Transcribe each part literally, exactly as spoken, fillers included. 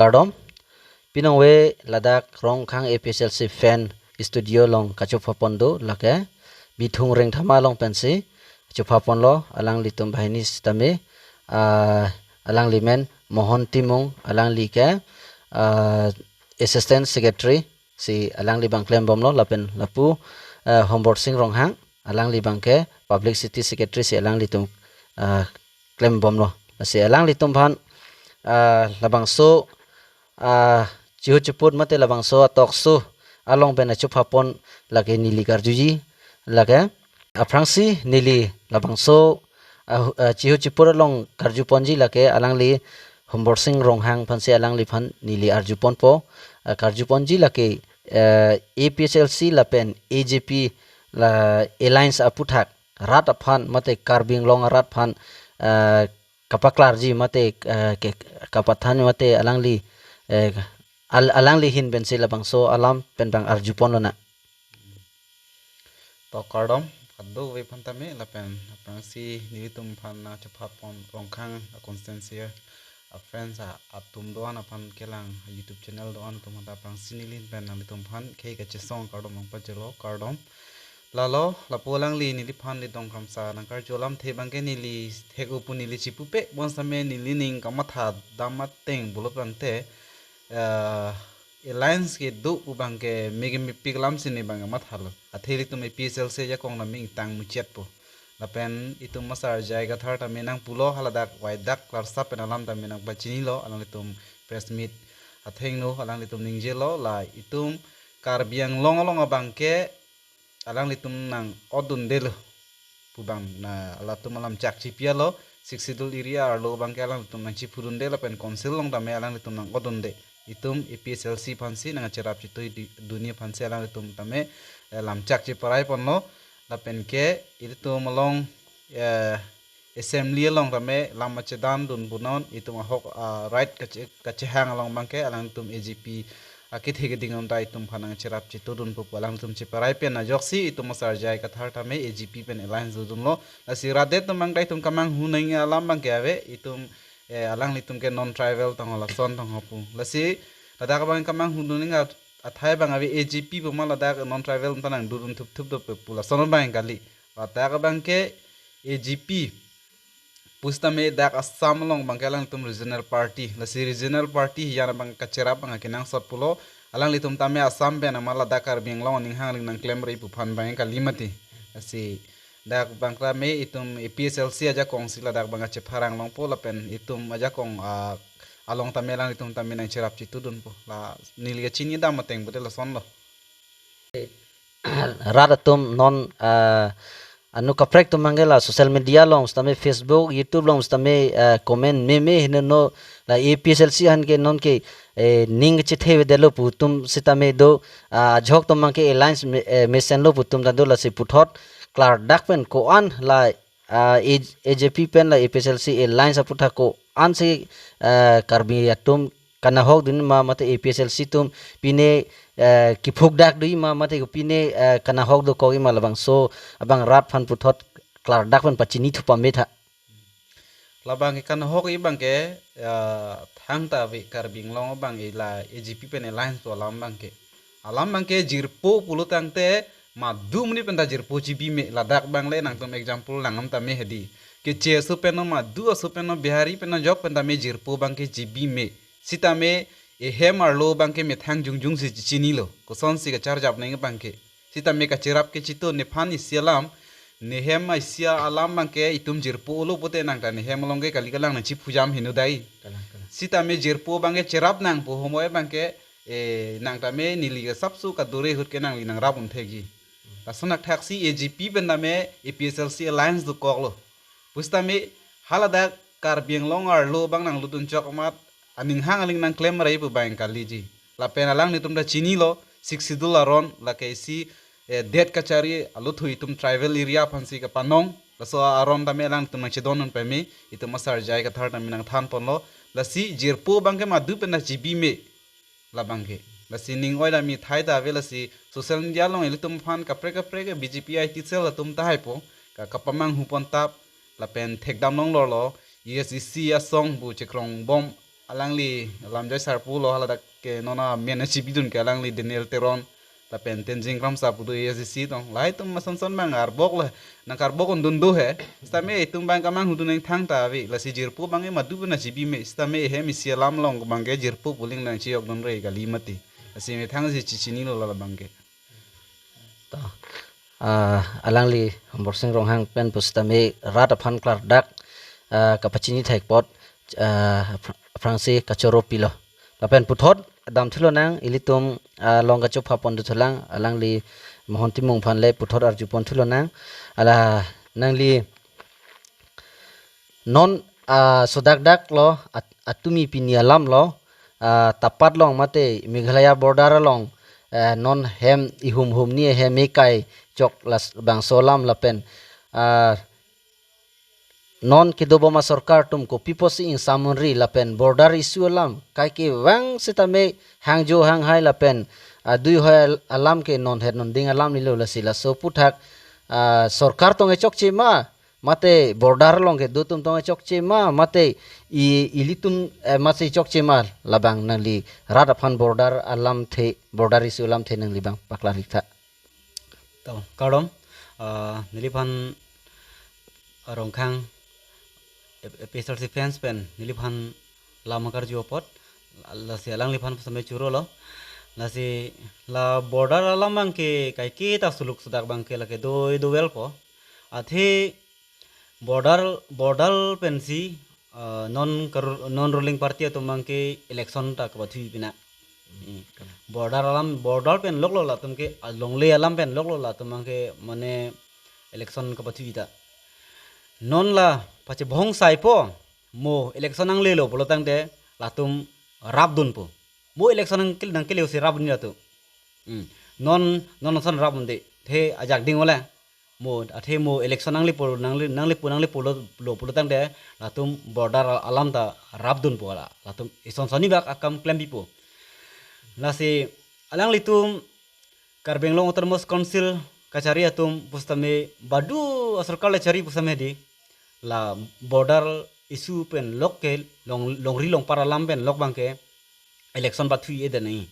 Kardom. Pinongve ladak Rongkhang A P H L C fan studio along kachopha pon do lake Bithung Rengthama along pensi chopha ponlo, alanglitum banghini sitame, ah, alangli men Mohon Timung, alangli ke, ah, assistant secretary si alangli abang klembomlo, lapen lapu, ah, Hombor Sing Ronghang, alangli abang ke publicity secretary si alanglitum, ah, klembomlo. Lasi alanglitum aphan, ah, labangso, ah, chihu chiput mate labangso atokso along pen achopha pon lake neli karjuji, lake aphrangsi neli labangso, ah, ah, chihu chiput along karju ponji lake alangli Hombor Sing Ronghang aphansi alangliphan neli arju ponpo, ah, karju ponji lake, eh, A P H L C lapen A J P la alliance aputhak rat aphan mate Karbi Anglong arat aphan, eh, kapaklarji mate, eh, ke, kapathan mate alangli, eh, al-, alangli ahin pensi labangso alam pen abang arju ponlonang. To kardom, kadokave aphan tame lapen aphrangsi nelitum aphan nangchopha pon Rongkhang a constituency a friends a atum do-an aphan kelang YouTube channel do-an atum aphan ta aphrangsi neli ahin pen nanglitum aphan khei kachesong kardom nangpajirlo, kardom. Lalo, lapu alangli neliphan Lidong Kramsa nangkarju alamthe abangke neli thek-o pu neli chipupe, bonsitame nelining kamatha dam ateng pulo tangte, eh, alliance kedo pu abangke mege mepik alamsi ne abang kamathalo. Athe ilitum A P H L C ajakong tame ingtang muchotpo. Lapen itum Masar J I Kathar tame nangpulo, haladak waidak klarsap pen alam tame nangpachinilo, alanglitum press meet athengno alanglitum ningjelo, la itum Karbi Anglong along abangke alanglitum nang-otdundelo pu abang na latum alam chak chipialo, Sixth Schedule area arlo abangke alanglitum nangchiphudunde lapen council along tame alanglitum nang-otdunde. Itum A P H L C aphansi nangcherap chitoi di-, dunji aphansi alanglitum tame, eh, lam chak chiparai ponlo, lapen ke ilitum along, eh, assembly along tame lam achedan dun punon, itum ahok, ah, right kache-, kachehang along abangke alangtum A J P akethe keding along ta itum aphan nangcherap chitudunpo pu alangtum chiparai pen ajoksi itum Masar J I Kathar tame A J P pen alliance dodunlo. Lasi rat atum abang ta itum kemanghu nangji alam abangke ave, itum, eh, alanglitum ke non tribal tangho lason tangho pu. Lasi ladak abang kemanghu nangji athai abang ave, A J P pu ma ladak non tribal ta nangdodun thupthup dope pu lason abang kali. Ladak abangke A J P pusitame dak Assam along abangke alangtum regional party. Lasi regional party hiyan abang kacherap abang kenangsot pulo. Alanglitum tame Assam pen ama ladak Karbi Anglong aning hang aling nangklemre pu aphan abang kali mati. Lasi dak abang tame itum A P H L C ajakongsi ladak abang kachepharang longpo lapen itum ajakong, ah, along tame alanglitum tame nangcherap chitudunpo. La neli kachini dam ateng pute lasonlo. Rat atum non, ah, anu kaprek atum abangke la social media along sitame Facebook, YouTube along sitame, ah, comment meme henono, la A P H L C aphan ke non ke, eh, ning kachethe avedetlo pu atum sitame do, ah, ajahak atum abangke alliance me-, eh, mesenlo pu atum ta do, lasi puthot klardak pen ko-an la, ah, A-, A J P pen la A P H L C alliance aputhak ko-ansi, ah, Karbi atum kanahokdunji ma mate A P H L C atum pine, eh, kiphukdakdunji ma mate pine, eh, kanahok dokokji ma, labangso abang rat aphan puthot klardak pen pachinithu pame tha. Labang ke kanahokji abangke, eh, thangta ave Karbi Anglong abang la A J P pen alliance pu alam abangke. Alam abangke jirpo pulo tangte madu amonit pen ta jirpo chibime, ladak abang le nangtum example langdam tame hedi. Keche aso pen no, madu aso pen no, Bihari pen no, ajok pen tame jirpo abangke chibime. Sitame ehem arlo abangke methang jongjongsi chichinilo. Kosonsi kacharjap nangji abangke. Sitame kacherap kachito nephan isi alam, nehem isi alam abangke itum jirpo-olo pute nang ta nehem along ke kali kalang nangchiphujam heno dei. Kalang, kalang. Sitame jirpo abangke cherap nangpo, homoi abangke, eh, nang tame neli ke sapso kadure ahut ke nangli nangrap un thekji. Lason athaksi A J P pen tame A P H L C alliance dokoklo. Pusitame haladak Karbi Anglong arlo abang nanglut un chok amat aning hang aling nangklemre pu abang kaliji. Lapen alanglitum ta chinilo, Sixth Schedule aron, lake isi, eh, det kachari aluthu itum tribal area aphansi kapanong, laso aron tame alanglitum nangchedondun pame, itum Masar J I Kathar tame nangthan ponlo, lasi jirpo abangke madu pen ta chibime, labangke. Lasi ning oi dam athai ta ave, lasi social media along ilitum aphan kaprek kaprek B J P I T cell atum tahai po, ka kapamanghu pon tap, lapen thekdam longlorlo, U S D C asong pu chekrongbom alangli lamjai sarpo lo, haladak ke non amen chibidun ke alangli Daniel Teron lapen Tenzing Kramsa pu do A S D C tong. Lahai atum ason son abang arbok lo, nang karbok undun do he. Sitame itum abang kamang hudun neng thang ta ave, lasi jirpo abang e madu pen chibi me, sitame hem isi alam along abang ke jirpo puling nang chiyok dun re kali mati. Lasi methang si chichinilo la abang ke. To, ah, alangli Hombor Sing Ronghang pen pusitame rat aphan klardak, ah, kapachini thek apot, ah, aphr-, aphrangsi kachoro pilo. Lapen puthot damthu lonang, ilitum, ah, long kachopha pon duthulang, alangli Mohon Timung aphan le puthot arju pon thu lonang. Ala nangli non, ah, sodakdak lo at-, atumi pini alam lo, ah, Tapat along mate Meghalaya border along, eh, non hem ihum humni hem ekai chok labangso alam lapen, ah, non kedobom asorkar atum kopi pusi ingsamri lapen border issue alam kaike vang sitame hangjo hanghai lapen, ah, dui hoi al-, alam ke non het non ding alam nilo, lasi laso aputhak, ah, sorkar tong e chokche ma, mate border along kedo atum tong e chokche ma, mate i-, ilitum, eh, masi chokche ma, labang nangli rat aphan border alamthe, border issue alamthe nangli abang paklar ik tha. To, kardom, ah, neliphan Ronghang A P H L C fans pen neliphan lam akarju apot, lasi alangliphan pusitame choro lo. Lasi la border alam abang ke kaike ta suluk sudak abang ke lake doi do well po. Athe border, border pensi, ah, non karur-, non ruling party atum abang ke election ta kapathui pina. Hmm. Border alam, border pen lok lo latum ke, alongle alam pen lok lo latum abang ke mane election kapathui ta. Non la pachebohong sai po, mo election nanglelo pulo tangte latum rapdun po. Mo election nangkel-, nangkele si rapdun latum. Hmm. Non, non ason rapdunde. The ajak ding ole. Mo, athe mo election nanglepo, nangle, nanglepo, nanglepo lo, lo pulo tangte latum border alam ta rapdun po la. Latum ison soni bak akam klem pipo. Lasi alanglitum Karbi Anglong Autonomous Council kachari atum pusitame badu asorkar le chari pusitame di la border issue pen lok ke long, longri longpar alam pen lok abang ke election pathui-e de nai.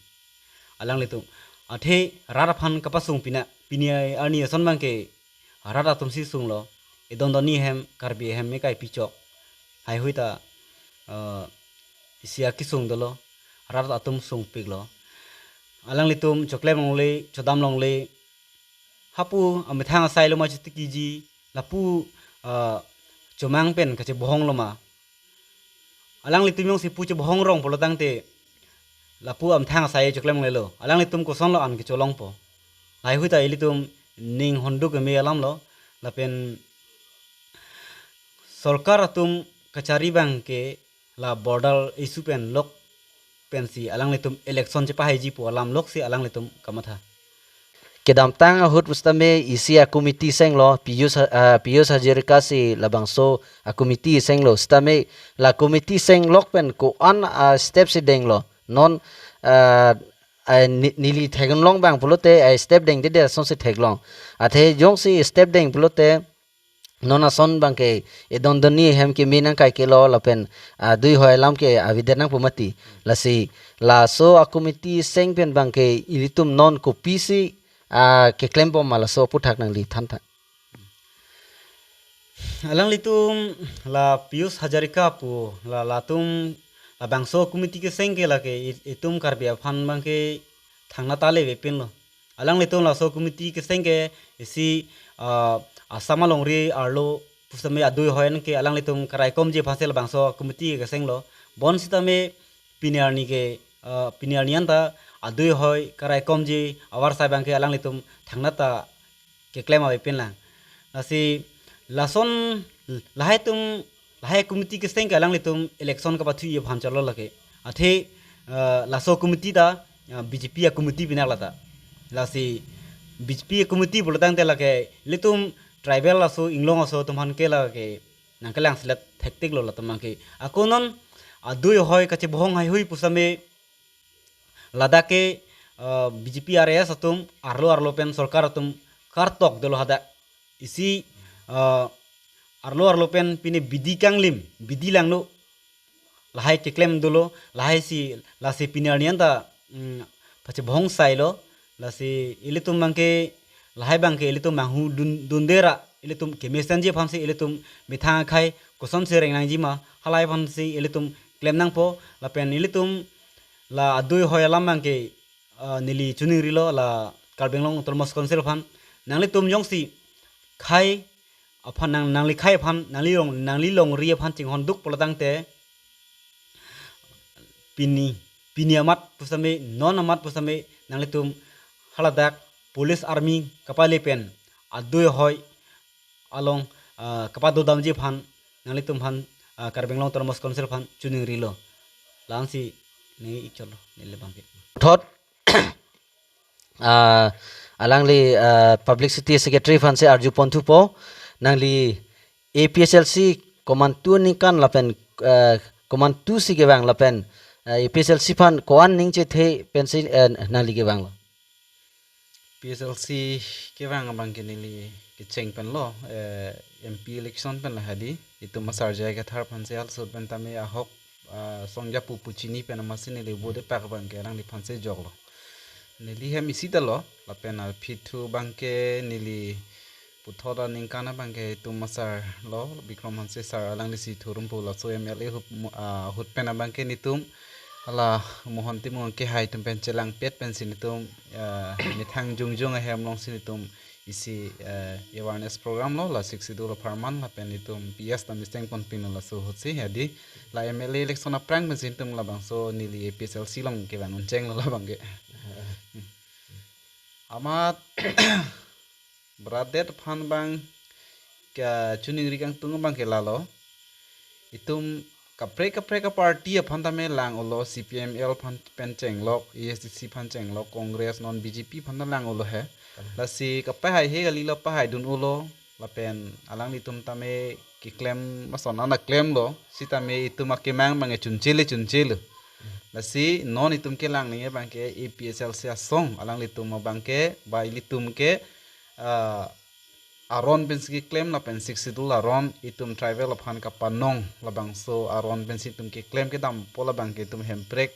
Alanglitum. Athe rat aphan kapasung pina, pini arni ason abang ke rat atum si sunglo, edon doni hem, Karbi hem ekai pichok. Haihui ta, eh, isi akesung dolo, rat atum sungpik lo. Alanglitum choklem longle, chodam longle, hapu amethang asai lo ma chitikiji, lapu, ah, chomang pen kachebohong lo ma. Alanglitum jongsi pu chebohong rong pulo tangte, lapu amethang asai choklem longlelo. Alanglitum koson lo an kecholong po. Lahaihui ta ilitum ning honduk eme alam lo, lapen sorkar atum kachari abang ke la border issue pen lok pensi alanglitum election chepahaiji pu alam lok si alanglitum kamatha. Kedamtang ahut pusitame isi a-committee senglo, Piyush Ha-, ah, Piyush Hazarika si labangso a-committee senglo, sitame la committee seng lok pen ko-an a-step si denglo. Non, ah, ah, ni-, neli theklong abang pulote a-step dengdede asonsi theklong. Athe jongsi step deng pulote non ason abang ke edon doni hem keme nangkai kelo lapen, ah, dui hoi alam ke avedet nangpo mati. Lasi laso a-committee seng pen abang ke ilitum non kopisi, ah, keklem bom ma laso aputhak nangli than tha. Alanglitum la Piyush Hazarika pu la latum labangso committee keseng ke lake i-, itum Karbi aphan abang ke thangnat ta le avepinlo. Alanglitum laso committee keseng ke isi, ah, Assam alongri arlo pusitame adui hoi an ke alanglitum karaikomji aphansi labangso committee kesenglo. Bonsitame pini arni ke, ah, pini arni anta adui hoi karaikomji avarsai abang ke alanglitum thangnat ta keklem avepinlang. Lasi lason lahai atum, lahai committee keseng ke alanglitum election kapathui aphan cholo lake. Athe, ah, laso committee ta, ah, B J P a-committee pinak lata. Lasi B J P a-committee pulo tangte lake ilitum tribal aso, inglong aso atum aphan ke lake nangkelangselet thektik lo latum abang ke. Ako non adui hoi kachebohong haihui pusitame ladak ke, ah, B J P R A S atum arlo arlo pen sorkar atum kartok dolo hadak. Isi, ah, arlo arlo pen pine bidi kanglim, bidi langno. lahai keklem dolo, lahai si, lasi pini arni anta, mm, pachebohong sailo, lasi ilitum abangke, lahai abangke ilitum manghu dun, dunde ra, ilitum kemesenji aphansi ilitum methang akhei kosonsi reng nangjima, halahai aphansi ilitum klem nangpo, lapen ilitum la adui hoi alam abangke, ah, neli choningrilo la Karbi Anglong Autonomous Council aphan, nanglitum jongsi khei aphan nang, nangli khei aphan, nangli long, nangli longri aphan chinghon duk pulotangte, pini, pini amat pusitame, non amat pusitame, nanglitum haladak police army kapale pen adui hoi along, ah, kapadodamji aphan, nanglitum aphan, ah, Karbi Anglong Autonomous Council aphan choningrilo. La-ansi neli ikchotlo, neli abangke. Thot, ah, alangli, ah, Publicity Secretary aphansi arjuponthupo, nangli A P H L C komantu aningkan lapen, ah, komantusi kevang lapen, ah, A P H L C aphan ko-an ning chethe pensi, eh, nangli kevanglo? P S L C kevang abangke neli kecheng penlo, eh, M P election pen lahai di, itum asar J I Kathar aphansi alsut pen tame ahok, ah, songja pu pu chini pen amatsi neli vote pak abangke alangliphansi joklo. Neli hem isi talo, lapen aphi thu abangke neli puthot aningkan abangke itum asar lo, Bikram Hanse sir alanglisi thurumpo laso M L A ahut mo-, ah, ahut pen abangke netum hala Mohon Timung kehai atum pen chelangpet pensi netum, ah, methang jongjong ahem alongsi netum isi, eh, awareness program lo, la Sixth Schedule apharman lapen netum P S ta misteng ponpinlo laso ahutsi, hadi la M L A election aphrang pensi netum labangso neli A P H L C along kevang unchenglo labangke. Amat bradet aphan abang kachiningri kangtung abangke lalo. Itum kaprek kaprek aparty aphan tame lang-olo, C P I M L aphan pen chenglok, A S D C aphan chenglok, Congress non B J P aphan ta lang-olo he. Lasi kapahaihe kalilo, pahaidun-olo, lapen alanglitum tame keklem mason ana klemlo, sitame itum akemang abangke chunchele chunchele. Lasi non itum kelang nangji abangke A P H L C asong, alanglitum abangke, ba ilitum ke, ah, aron pensi keklem lapen Sixth Schedule aron itum tribal aphan kapanong labangso aron pensi itum keklem kedampo labangke itum Hemprek,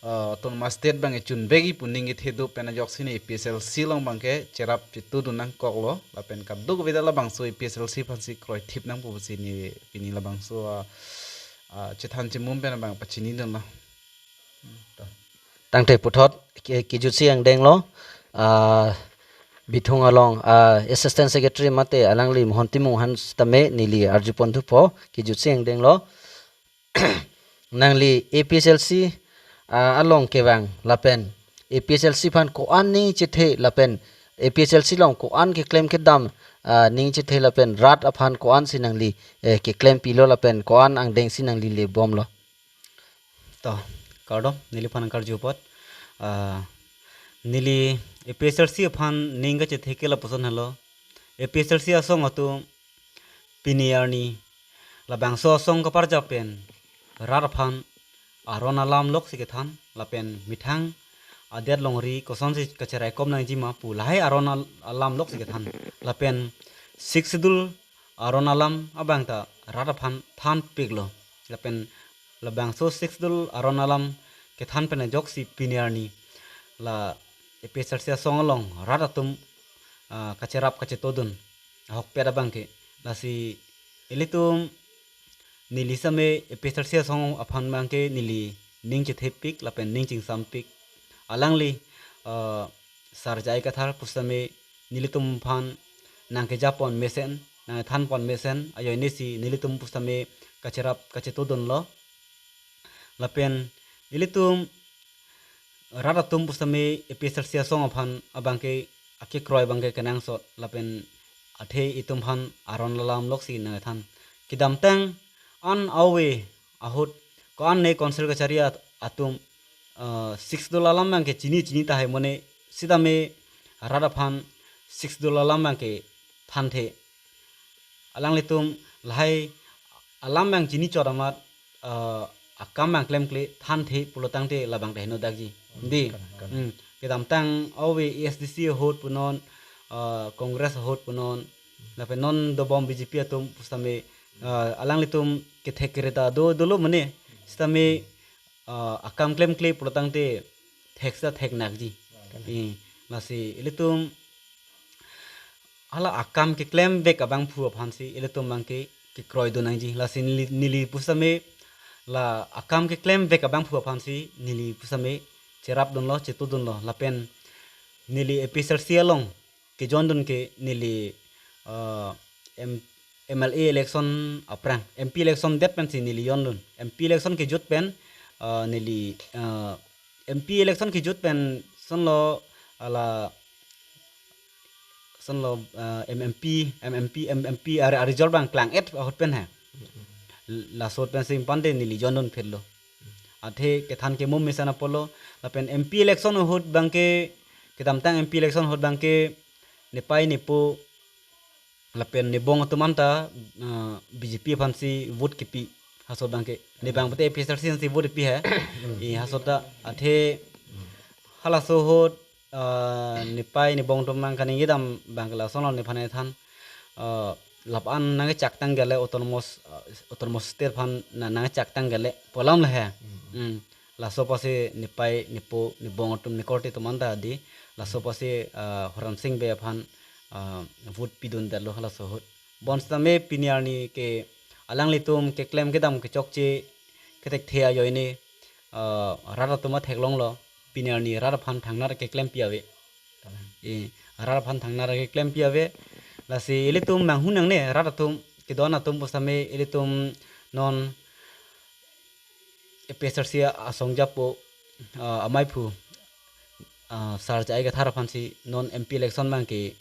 ah, Autonomous State abangke chunvekji pu ning kethe do pen ajoksi ne A P H L C along abangke cherap chetudun nangkoklo lapen kadokave ta labangso A P H L C aphansi kroithip nangpo pusi ne pini labangso, ah, ah, chethan chemum pen abang pachinidunlo. Tangte puthot ke-, kejutsi angdenglo, ah, Bithung along, ah, Assistant Secretary mate alangli Mohon Timung aphan sitame neli arjuponthupo, kejutsi angdenglo. Nangli A P H L C, ah, along kevang lapen A P H L C aphan ko-an ning chethe lapen A P H L C along ko-an keklem kedam, ah, ning chethe lapen rat aphan ko-ansi nangli, eh, keklempilo lapen ko-an angdengsi nangli lebomlo? To, kardom, neliphan nangkarju apot. Ah, neli A P H L C aphan ning kachethe ke lapuson helo. A P H L C asong atum pini arni labangso asong kaparjap pen rat aphan aron alam loksi kethan lapen methang adet longri kosonsi kacheraikom nangjima pu lahai aron al-, alam loksi kethan lapen Sixth Schedule aron alam abang ta rat aphan thanpiklo. Lapen labangso Sixth Schedule aron alam kethan pen ajoksi pini arni la A P H L C asong along rat atum, ah, kacherap kachetodun ahokpet abangke. Lasi ilitum neli sitame A P H L C asong aphan abangke neli ning chethepik lapen ning chingsampik. Alangli, ah, Sar J I Kathar pusitame nelitum aphan nangkejapon mesen, nangthanpon mesen, ajoinesi nelitum pusitame kacherap kachetodunlo. Lapen ilitum rat atum pusitame A P H L C asong aphan abangke akekroi abangke kenangsot lapen athe itum aphan aron alam loksi nangthan. Kedamtang an ave ahut ko-an ne council kachari at-, atum, ah, Sixth Schedule alam abangke chini chini tahai mone sitame rat aphan Sixth Schedule alam abangke thanthe. Alanglitum lahai alam abang chini chot amat, ah, akam abang klemkle thanthe pulotangte labang ta henodakji. Di. Kan, kan. Hmm. Kedamtang ave A S D C ahut punon, ah, Congress ahut punon, lapen non dobom B J P atum pusitame, ah, alanglitum kethek kere ta do dolo mane. Sitame, ah, akam klemkle pulotangte theksa theknakji. Eh, lasi ilitum hala akam keklemvek abangphu aphansi ilitum abangke kekroidun nangji. Lasi neli, neli pusitame la akam keklemvek abangphu aphansi neli pusitame cherapdunlo, chetudunlo. Lapen neli A P H L C along kejoindun ke neli, ah, M-, M L A election aphrang, M P election det pensi neli joindun. M P election kejut pen, ah, neli, ah, M P election kejut pen sonlo hala, sonlo, ah, M M P, M M P, M M P are, are result abang klang-et ahut pen he. Laso ahut pensi impante neli joindun phitlo. Athe kethan kemum mesen apotlo, lapen M P election ahut abangke, kedamtang M P election ahut abangke, nepei nepo, lapen nebong atum anta, ah, B J P aphansi vote kepi, halaso abangke. Nebang pute A P H L C ansi vote kepi he. Eh, halaso ta, athe halaso ahut, ah, nepei nebong atum abang kaningje dam abangke lasonlo nephan ethan. Ah, lapu-an nangkechak tangkele autonomous, ah, autonomous state aphan na-, nangkechak tangkele pu alam le he. Hmm. Laso apotsi nepei nepo nebong atum nekorte atum anta di. Laso apotsi, ah, Horen Sing Bey aphan, ah, vote pidundetlo halaso ahut. Bonsitame pini arni ke alanglitum keklem kedam kechokche kethekthe ajoine, ah, rat atum atheklonglo. Pini arni rat aphan thangnatta keklempi ave. Eh, rat aphan thangnatta keklempi ave. Lasi ilitum manghun nangne, rat atum, kedo-an atum pusitame ilitum non A P H L C asong japo, ah, amaiphu, ah, Sir J I Kathar aphansi non M P election abangke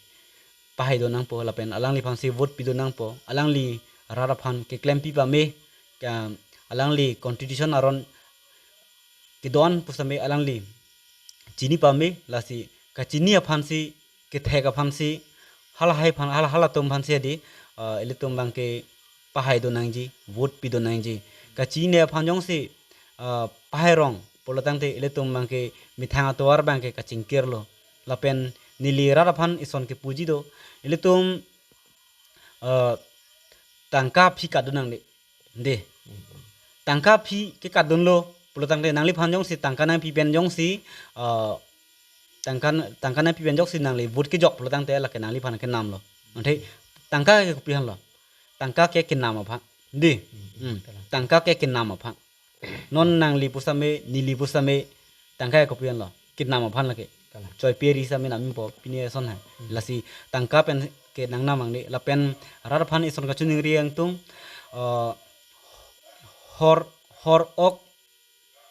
pahaidun nangpo, lapen alangliphansi vote pidun nangpo, alangli rat aphan keklempi pame, ka-, alangli constitution aron kedo-an pusitame alangli chini pame, lasi kachini aphansi, kethek aphansi, halahai aphan, hala, halatum aphansi adi, ah, ilitum abangke pahaidun nangji, vote pidun nangji. Kachini aphan jongsi, ah, pahairong pulotangte ilitum abangke methang atovar abangke kachingkirlo. Lapen neli rat aphan ison kepuji do. Ilitum, ah, tangka aphi katdun nangne. De. Tangka aphi ke katdunlo pulotangte nangliphan jongsi tangka nangpi pen jongsi, ah, tangka, tangka nangpi pen jongsi nangli vote kejok pulotangte lake nangliphan kenamlo. Ante tangka ke kopi aphanlo? Tangka ke kenam aphan. De. Hmm. Tangka ke kenam aphan. Non nangli pusitame, neli pusitame, tangka ke kopi aphanlo? Kenam aphan lake. Kalang. Choi peri sitame nampo, pini eson hai. Hmm. Lasi tangka pen ke nangnam nangne, lapen rat aphan ison kachiningri atum, eh, hor, hor ok,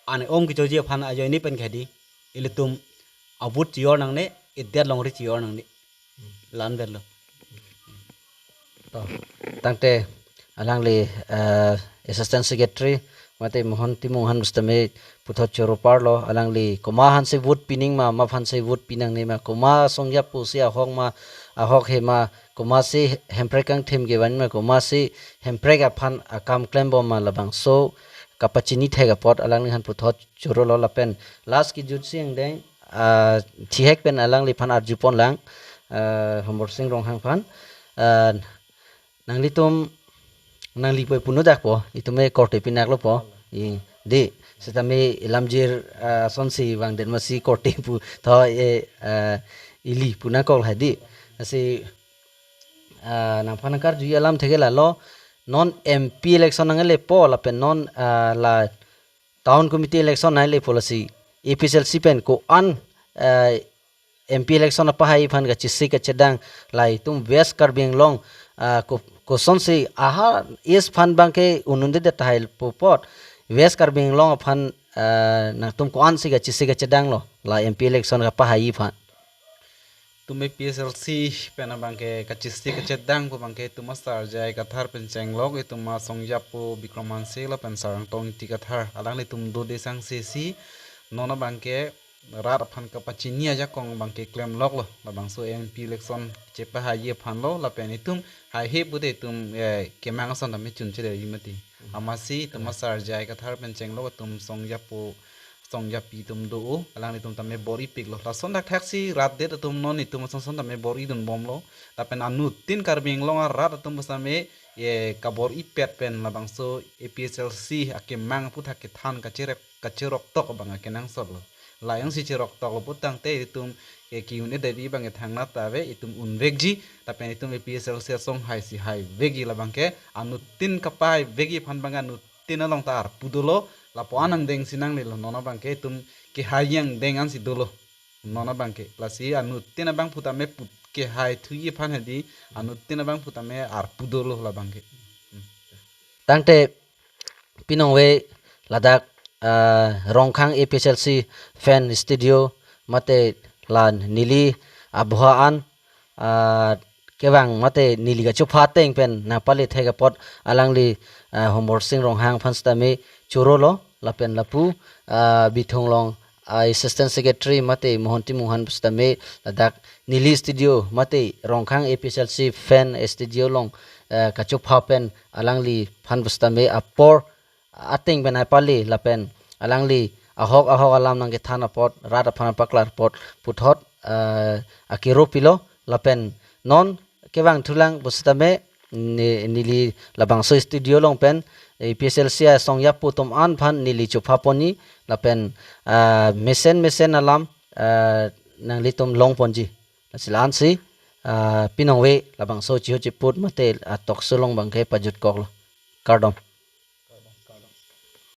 ane om kechoji aphan ajoine pen ke di, ilitum a-vote chejor nangne, edet longri chejor nangne. Hmm. La-an avelo. To, tangte alangli, eh, Assistant Secretary, mate Mohon Timung aphan pusitame puthot choro parlo, alangli komat aphansi vote pining ma, ma aphansi vote pinangne ma, komat asong japo si ahok ma, ahok he ma, komatsi hemprek kangthim kevan ma, komatsi hemprek aphan akam klembom ma, labangso kapachini thek apot alangliphan puthot chorolo lapen last kejutsi angdeng, ah, thihek pen alangliphan arjupon lang, ah, Horen Sing Ronghang aphan, ah, nanglitum, nangli poi punu dakpo, itum e korte pinaklo po. I, di, sitame ilamjir, ah, asonsi vangdet masi korte pu, tho e, ah, ili pu nangkok lahai di. Lasi, ah, nangphan nangkarju alam theke lalo, non M P election nangle po, lapen non, ah, la town committee election nangle po lasi A P H L C pen ko-an, ah, M P election apahai aphan kachisi kachedang, la itum West Karbi Anglong, ah, ko-, kosonsi aha East aphan abangke un-undedet tahai pu apot, West Karbi Anglong aphan, ah, nangtum ko-ansi kachisi kachedanglo, la M P election kapahai aphan? Itum A P H L C pen abangke kachisi kachedang pu abangke itum a Sir J I Kathar pen chenglok, itum asong japo Bikram Hanse lapen Sir Angtong Ingti Kathar, alanglitum dode sangse si non abangke rat aphan kapachini ajakong abangke klemloklo, labangso M P election chepahaiji aphanlo, lapen itum haihe pute itum, eh, kemang ason tame chunchedetji mati. Amatsi itum a Sir J I Kathar pen chenglok, itum song japo tongjapi atum do, alanglitum tame bor-ipiklo. Lason thakthaksi rat det atum non itum asonson tame bor-idun bomlo. Lapen anuttin Karbi Anglong arat atum pusitame, ye kabor-ipet pen labangso A P H L C akemang aphuthak kethan kacherek kacheroktok abang akenangsotlo. La jongsi cheroktoklo putangte itum ke ki-un-edetji abang kethangnat ta ave, itum unvekji, lapen itum A P H L C asong haisi haivekji. Labangke anuttin kapahaivekji aphan abang anuttin along ta arpu dolo, lapu-an angdengsi nanglelo. Non abangke itum kehai angdeng ansi dolo. Non abangke. Lasi anuttin abangphu tame put kehaithuji aphan hedi, anuttin abangphu tame arpu dolo labangke. Hmm. Tangte pinongve ladak, ah, Rongkhang A P H L C fan studio mate la neli abha an, ah, kevang mate neli kachopha ateng pen nangpale thek apot alangli, ah, Hombor Sing Ronghang aphan sitame chorolo, lapen lapu, ah, Bithung along, ah, Assistant Secretary mate Mohon Timung aphan sitame ladak neli studio mate Rongkhang A P H L C fan studio along, ah, kachopha pen alangliphan pusitame apor ateng pen nangpale lapen alangli ahok ahok alam nangkethan apot, rat aphan paklar apot puthot, ah, akero pilo, lapen non kevang thulang pusitame ne-, neli labangso studio along pen A P H L C asong yapu atum an aphan neli chopha ponji, lapen, ah, mesen mesen alam, ah, nanglitum long ponji. Lasi la-ansi, ah, pinongve labangso chiho chiput mate a-talk show along abangke pajutkoklo. Kardom.